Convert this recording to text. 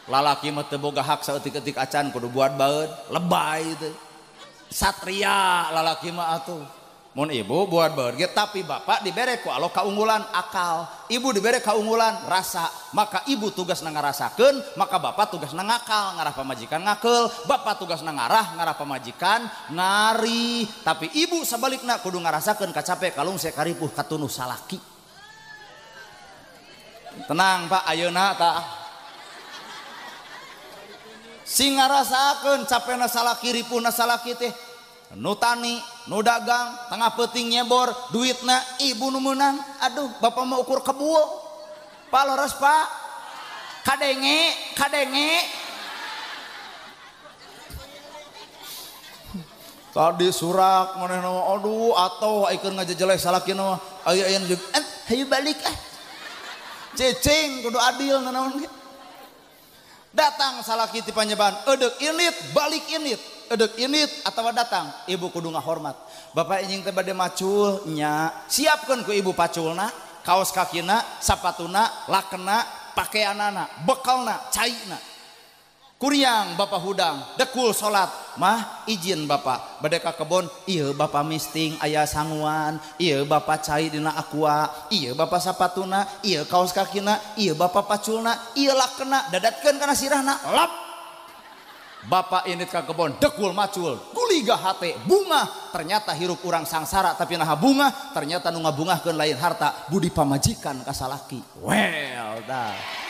Lalaki mah teu boga hak saeutik-eutik acan kudu buat baeud, lebay teh. Satria lalaki mah atuh. Mun ibu buat baeud ge, tapi bapak dibere ku Allah kaunggulan akal, ibu dibere kaunggulan rasa. Maka ibu tugasna ngarasakeun, maka bapak tugasna ngakal, ngarah pamajikan ngakeul, bapak tugasna ngarah, ngarah pamajikan ngari. Tapi ibu sabalikna kudu ngarasakeun kacape kalungse karipuh katunuh salaki. Tenang Pak, ayeuna tah. Sing ngarasakeun capena salaki ripuhna salaki teh. Nu tani, nu dagang, tengah peuting nyebor, duitna ibu nu meunang. Aduh, bapak mau ukur kebul. Pak leres Pak. Kadenge, kadenge. Tadi surak manehna mah aduh atoh aikeun ngajejeleh salakina mah. Aya aya nu hayu balik ah. Cicing kudu adil nanaon ge. Datang salaki ti panyeban, eudek init, balik init. Edek init atawa datang, ibu kudu ngahormat. Bapak injing teh bade macul nya, siapkeun ku ibu paculna, kaos kakina, sapatuna, lakena, pakaianana, bekalna, caina. Kuriang bapak hudang, dekul salat, mah izin bapak bade ka kebon, ieu bapak misting aya sanguan, ieu bapak cai dina aqua, ieu bapak sapatuna, ieu kaos kakina, ieu bapak paculna, ieu lakena, dadatkeun kana sirahna, lap. Bapak init ka kebon, dekul macul, guliga hate, bunga, ternyata hirup urang sangsara tapi naha bunga, ternyata nu ngabungahkeun lain harta, budi pamajikan ka salaki. Well dah.